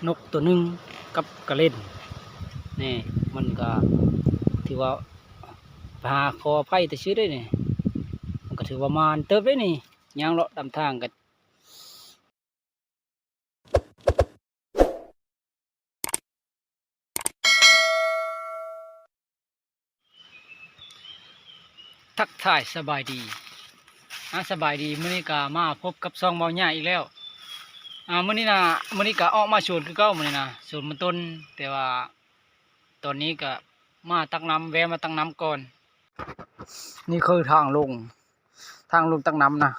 ນົກຕົວໜຶ່ງກັບກະເລັນ ນີ້ ມັນກະຖືວ່າ ຫາຂໍອະໄພແຕ່ຊື່ເດ້ນີ້ ມັນກະຖືວ່າໝານເຕີບເດ້ນີ້ ຍ່າງເລາະຕາມທາງກະ ທັກທາຍສະບາຍດີ ອາ ສະບາຍດີ ມື້ນີ້ກະມາພົບກັບຊ່ອງເບົາຫຍ້າອີກແລ້ວ ອາ ມື້ນີ້ນະ ມື້ນີ້ກະອອກມາສວນຄືເກົ່າ ມື້ນີ້ນະ ສວນມັນຕົ້ນ ແຕ່ວ່າຕອນນີ້ກະມາຕັກນ້ຳ ແວ່ມາຕັກນ້ຳກ່ອນ ນີ້ຄືທາງລົງ ທາງລົງຕັກນ້ຳນະ.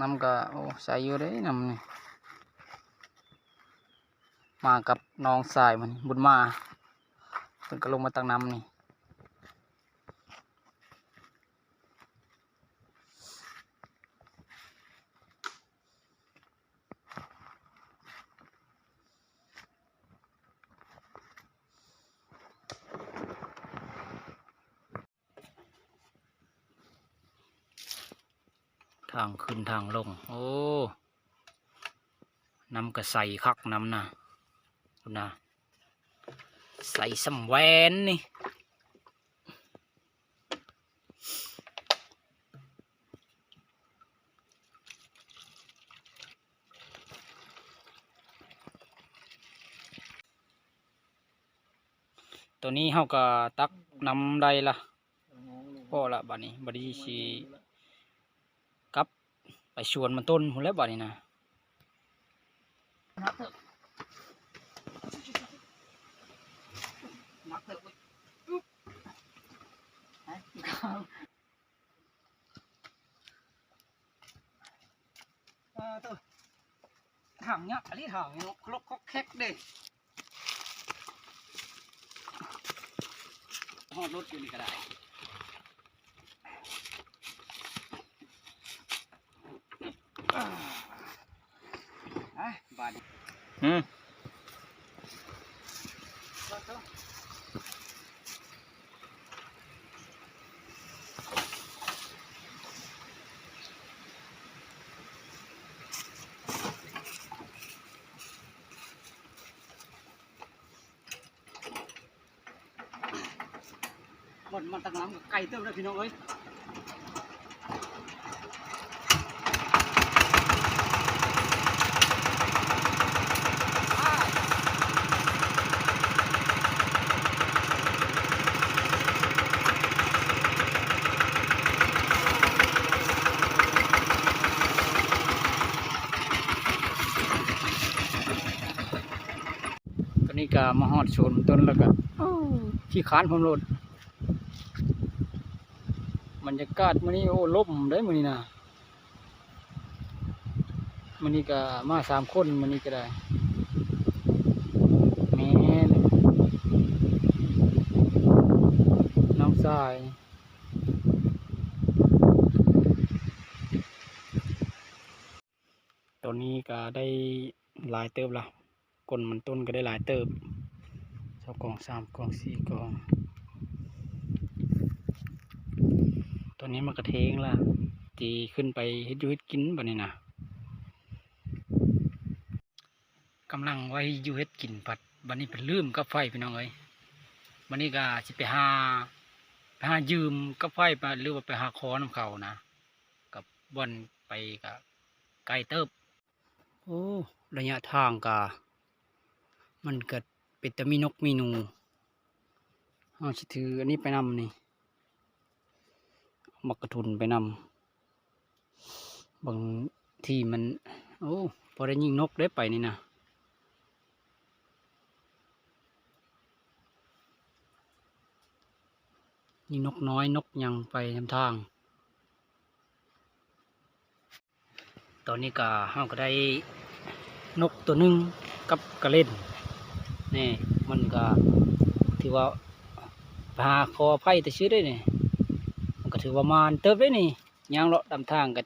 ນ້ຳກະ ໂອ້ ໃສຢູ່ເດ້ນ້ຳນີ້ ມາກັບນ້ອງຊາຍມັນ ບຸນມາ ເພິ່ນກະລົງມາຕັກນ້ຳນີ້. ທາງຂຶ້ນທາງລົງ ໂອ້ ນ້ຳກະໃສຄັກ ນ້ຳນະ ພຸ້ນນະ ໃສສ່ຳແວ່ນນີ້. ຕອນນີ້ເຮົາກະຕັກນ້ຳໄດ້ລະ ພໍລະບາດນີ້ ບາດນີ້ຊິກັບໄປສວນມັນຕົ້ນພຸ້ນແຫຼະບາດນີ້ນະ. ເອີ ໂຕ ຖັງເນາະ ອັນນີ້ຖັງເນາະ ຄຣອກຄອກແຄກເດ້ ຮອດລົດຢູ່ນີ້ກະໄດ້ ອາ ບາດນີ້ ອືມ ບ່ອນມາຕັກນ້ຳກະໄກເຕີບເດີພີ່ນ້ອງເອີຍ. ຕອນນີ້ກະມາຮອດສວນຕົ້ນແລ້ວກະ ໂອ້ ຂີ້ຄ້ານພ້ອມໂລດ ບັນຍາກາດມື້ນີ້ ໂອ້ ລົມເດ້ມື້ນີ້ນະ ມື້ນີ້ກະມາສາມຄົນ ມື້ນີ້ກະໄດ້ ແມ່ນ ນ້ອງຊາຍ ຕອນນີ້ກະໄດ້ຫຼາຍເຕີບລະ ກົ້ນມັນຕົ້ນກະໄດ້ຫຼາຍເຕີບ ສອງກອງ ສາມກອງ ສີ່ກອງ ຕອນນີ້ມັນກະເທງລະ ຊິຂຶ້ນໄປເຮັດຢູ່ເຮັດກິນບາດນີ້ນະ ກຳລັງວ່າເຮັດຢູ່ເຮັດກິນ ພັດບາດນີ້ພັດລືມກັບໄຟພີ່ນ້ອງເອີຍ ບາດນີ້ກະຊິໄປຫາ ໄປຫາຢືມກັບໄຟ ຫຼືວ່າໄປຫາຂໍນຳເຂົານະ ກັບບ່ອນໄປກະໄກເຕີບ. ໂອ້ ໄລຍະທາງກະ ມັນກະເປັນຕາມີນົກມີໜູ ເຮົາຊິຖືອັນນີ້ໄປນຳນີ້ ໝາກກະທຸນໄປນຳ ບາງທີມັນ ໂອ້ ພໍໄດ້ຍິງນົກໄດ້ໄປນີ້ນະ ຍິງນົກນ້ອຍນົກຫຍັງໄປນຳທາງ. ຕອນນີ້ກະ ເຮົາກະໄດ້ນົກໂຕໜຶ່ງກັບກະເລັນ ນີ້ ມັນກະຖືວ່າ ຫາຂໍອະໄພແຕ່ຊື່ເດ້ນີ້ ມັນກະຖືວ່າໝານເຕີບເດ້ນີ້ ຍ່າງເລາະຕາມທາງກະ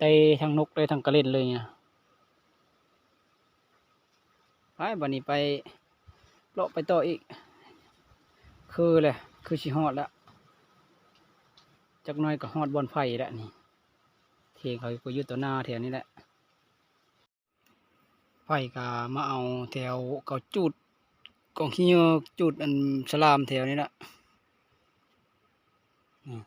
ໄດ້ທັງນົກໄດ້ທັງກະເລັນເລີຍນະ. ໄປ ບາດນີ້ໄປເລາະໄປຕໍ່ອີກ ຄືແຫຼະ ຄືຊິຮອດແລ້ວ ຈັກໜ້ອຍກະຮອດບ່ອນໄຟແລ້ວນີ້ ເທ ເຂົາກໍຢູ່ຕໍ່ໜ້າແຖວນີ້ແຫຼະ. ໄຟກໍມາເອົາແຖວເຂົາຈູດກອງຂີ້ເຫຍື້ອ ຈູດອັນສະຫຼາມແຖວນີ້ລະ. ອືມ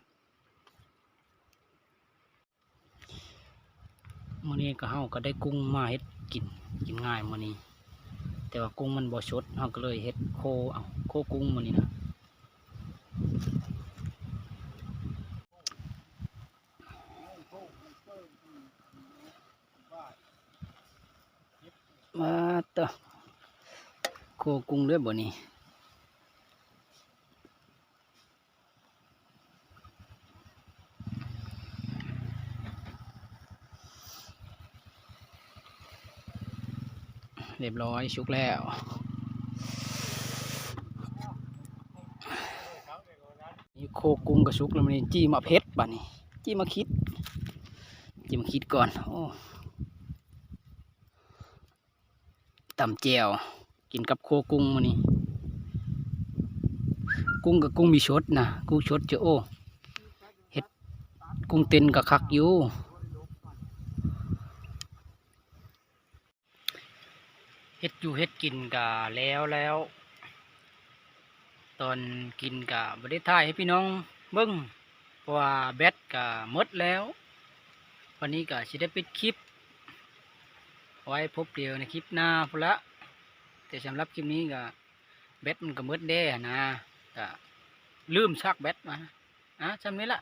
ມື້ນີ້ກໍ ເຮົາກໍໄດ້ກຸ້ງມາເຮັດກິນ ກິນງ່າຍມື້ນີ້ ແຕ່ວ່າກຸ້ງມັນບໍ່ສົດ ເຮົາກໍເລີຍເຮັດໂຄເອົາ ໂຄກຸ້ງມື້ນີ້ນະ. ມາເຕີ ໂຄກຸ້ງເລີຍບໍ່ນີ້. ຮຽບຮ້ອຍ ສຸກແລ້ວ. ນີ້ໂຄກຸ້ງກໍສຸກແລ້ວ. ມື້ນີ້ຈີ່ໝາກເຜັດ ບາດນີ້ຈີ່ໝາກຂິດ ຈີ່ໝາກຂິດກ່ອນ. ໂອ້ ຕຳແຈ່ວ ກິນກັບຄົວກຸ້ງມື້ນີ້. ກຸ້ງກໍກຸ້ງມີສົດນະ ກຸ້ງສົດເຈີ. ໂອ້ ເຮັດກຸ້ງເຕັ້ນກໍຄັກຢູ່. ເຮັດຢູ່ເຮັດກິນກະແລ້ວແລ້ວ. ຕອນກິນກະບໍ່ໄດ້ຖ່າຍໃຫ້ພີ່ນ້ອງເບິ່ງ ເພາະວ່າແບັດກະໝົດແລ້ວ. ວັນນີ້ກະຊິໄດ້ປິດຄລິບ ເອົາໄວ້ພົບກັນໃນຄລິບໜ້າພຸ້ນລະ. ແຕ່ສຳລັບຄລິບນີ້ກະແບັດມັນກະໝົດແດ່ຫັ້ນນະ ກະລືມຊາກແບັດມາ. ອາ ສ່ຳນີ້ລະ.